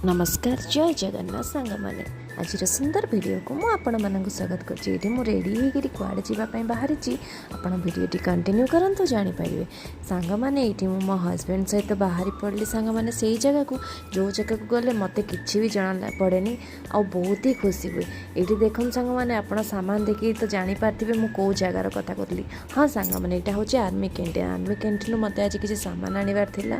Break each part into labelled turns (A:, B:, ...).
A: ନମସ୍କାର, ଜୟ ଜଗନ୍ନାଥ ସାଙ୍ଗମାନେ। ଆଜିର ସୁନ୍ଦର ଭିଡ଼ିଓକୁ ମୁଁ ଆପଣମାନଙ୍କୁ ସ୍ୱାଗତ କରୁଛି। ଏଇଠି ମୁଁ ରେଡ଼ି ହେଇକିରି କୁଆଡ଼େ ଯିବା ପାଇଁ ବାହାରିଛି, ଆପଣ ଭିଡ଼ିଓଟି କଣ୍ଟିନ୍ୟୁ କରନ୍ତୁ, ଜାଣିପାରିବେ ସାଙ୍ଗମାନେ। ଏଇଠି ମୁଁ ମୋ ହଜବେଣ୍ଡ ସହିତ ବାହାରି ପଡ଼ିଲି ସାଙ୍ଗମାନେ, ସେଇ ଜାଗାକୁ ଯେଉଁ ଜାଗାକୁ ଗଲେ ମୋତେ କିଛି ବି ଜଣା ପଡ଼େନି ଆଉ ବହୁତ ହି ଖୁସି ହୁଏ। ଏଇଠି ଦେଖନ୍ତୁ ସାଙ୍ଗମାନେ, ଆପଣ ସାମାନ ଦେଖିକି ତ ଜାଣିପାରିଥିବେ ମୁଁ କେଉଁ ଜାଗାର କଥା କହୁଥିଲି। ହଁ ସାଙ୍ଗମାନେ, ଏଇଟା ହେଉଛି ଆର୍ମି କ୍ୟାଣ୍ଟିନ୍। ଆର୍ମି କ୍ୟାଣ୍ଟିନ୍ରୁ ମୋତେ ଆଜି କିଛି ସାମାନ ଆଣିବାର ଥିଲା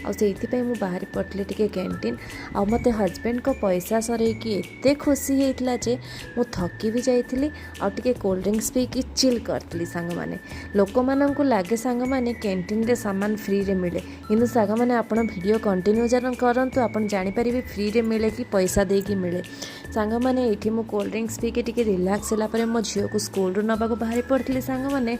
A: ଆଉ ସେଇଥିପାଇଁ ମୁଁ ବାହାରି ପଡ଼ିଥିଲି ଟିକେ କ୍ୟାଣ୍ଟିନ୍। ଆଉ ମୋତେ ହଜବେଣ୍ଡଙ୍କ ପଇସା ସରେଇକି ଏତେ ଖୁସି ହେଇଥିଲା ଯେ ମୁଁ ଥକି ବି ଯାଇଥିଲି ଆଉ ଟିକେ କୋଲ୍ଡ ଡ୍ରିଙ୍କସ୍ ପିଇକି ଚିଲ୍ କରିଥିଲି ସାଙ୍ଗମାନେ। ଲୋକମାନଙ୍କୁ ଲାଗେ ସାଙ୍ଗମାନେ, କ୍ୟାଣ୍ଟିନ୍ରେ ସାମାନ ଫ୍ରିରେ ମିଳେ। କିନ୍ତୁ ସାଙ୍ଗମାନେ, ଆପଣ ଭିଡ଼ିଓ କଣ୍ଟିନ୍ୟୁ କରନ୍ତୁ, ଆପଣ ଜାଣିପାରିବେ ଫ୍ରିରେ ମିଳେ କି ପଇସା ଦେଇକି ମିଳେ। ସାଙ୍ଗମାନେ, ଏଇଠି ମୁଁ କୋଲ୍ଡ ଡ୍ରିଙ୍କସ୍ ପିଇକି ଟିକେ ରିଲାକ୍ସ ହେଲା ପରେ ମୋ ଝିଅକୁ ସ୍କୁଲରୁ ନେବାକୁ ବାହାରି ପଡ଼ିଥିଲି ସାଙ୍ଗମାନେ।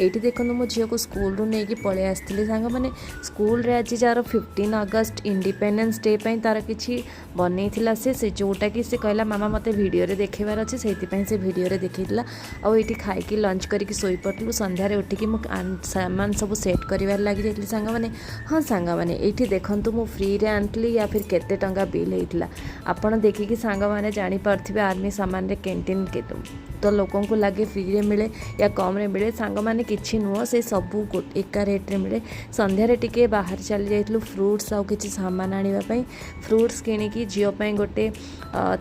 A: ଏଇଠି ଦେଖନ୍ତୁ, ମୋ ଝିଅକୁ ସ୍କୁଲରୁ ନେଇକି ପଳେଇ ଆସିଥିଲି ସାଙ୍ଗମାନେ। ସ୍କୁଲରେ ଆଜି ଯାର 15 ଅଗଷ୍ଟ ଇଣ୍ଡିପେଣ୍ଡେନ୍ସ ଡେ ପାଇଁ ତା'ର କିଛି ବନେଇଥିଲା ସେ ସେ ଯେଉଁଟାକି ସେ କହିଲା, "ମାମା, ମୋତେ ଭିଡ଼ିଓରେ ଦେଖେଇବାର ଅଛି।" ସେଇଥିପାଇଁ ସେ ଭିଡ଼ିଓରେ ଦେଖେଇଥିଲା। ଆଉ ଏଇଠି ଖାଇକି ଲଞ୍ଚ କରିକି ଶୋଇପଡ଼ିଥିଲୁ। ସନ୍ଧ୍ୟାରେ ଉଠିକି ମୁଁ ସାମାନ ସବୁ ସେଟ୍ କରିବାରେ ଲାଗିଯାଇଥିଲି ସାଙ୍ଗମାନେ। ହଁ ସାଙ୍ଗମାନେ, ଏଇଠି ଦେଖନ୍ତୁ, ମୁଁ ଫ୍ରିରେ ଆଣିଥିଲି ୟା ଫିର୍ କେତେ ଟଙ୍କା ବିଲ୍ ହେଇଥିଲା, ଆପଣ ଦେଖିକି ସାଙ୍ଗମାନେ ଜାଣିପାରୁଥିବେ। ଆର୍ମି ସାମାନରେ କ୍ୟାଣ୍ଟିନ୍ ତ ଲୋକଙ୍କୁ ଲାଗେ ଫ୍ରିରେ ମିଳେ ୟା କମ୍ରେ ମିଳେ। ସାଙ୍ଗମାନେ, କିଛି ନୁହଁ, ସେ ସବୁ ଏକା ରେଟ୍ରେ ମିଳେ। ସନ୍ଧ୍ୟାରେ ଟିକେ ବାହାରେ ଚାଲି ଯାଇଥିଲୁ ଫ୍ରୁଟ୍ସ ଆଉ କିଛି ସାମାନ ଆଣିବା ପାଇଁ। ଫ୍ରୁଟ୍ସ କିଣିକି, ଝିଅ ପାଇଁ ଗୋଟେ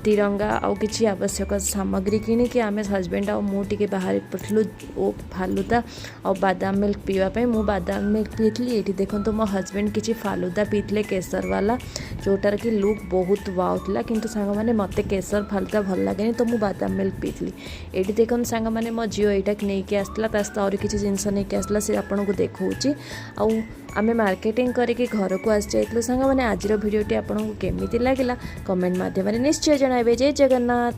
A: ତିରଙ୍ଗା ଆଉ କିଛି ଆବଶ୍ୟକ ସାମଗ୍ରୀ କିଣିକି ଆମେ ହଜବେଣ୍ଡ ଆଉ ମୁଁ ଟିକେ ବାହାରି ପଡ଼ିଥିଲୁ ଓ ଫାଲୁଦା ଆଉ ବାଦାମ ମିଲ୍କ ପିଇବା ପାଇଁ। ମୁଁ ବାଦାମ ମିଲ୍କ ପିଇଥିଲି। ଏଇଠି ଦେଖନ୍ତୁ, ମୋ ହଜବେଣ୍ଡ କିଛି ଫାଲୁଦା ପିଇଥିଲେ କେସର ବାଲା, ଯେଉଁଟାର କି ଲୁକ୍ ବହୁତ ୱାଓ ଥିଲା। କିନ୍ତୁ ସାଙ୍ଗମାନେ, ମୋତେ କେସର ଫାଲୁଦା ଭଲ ଲାଗେନି, ତ ମୁଁ ବାଦାମ ମିଲ୍କ ପିଇଥିଲି। ଏଇଠି ଦେଖନ୍ତୁ ସାଙ୍ଗମାନେ, ମୋ ଝିଅ ଏଇଟା ନେଇକି ଆସିଥିଲା, ତା ସହିତ ଆହୁରି କିଛି ଜିନିଷ ନେଇକି ଆସିଥିଲା, ସେ ଆପଣଙ୍କୁ ଦେଖାଉଛି। ଆଉ ଆମେ ମାର୍କେଟିଂ କରିକି ଘରକୁ ଆସିଯାଇଥିଲୁ ସାଙ୍ଗମାନେ। ଆଜିର ଭିଡ଼ିଓଟି ଆପଣଙ୍କୁ କେମିତି ଲାଗିଲା, କମେଣ୍ଟ ମାଧ୍ୟମରେ ନିଶ୍ଚୟ ଜଣାଇବେ। ଜୟ ଜଗନ୍ନାଥ।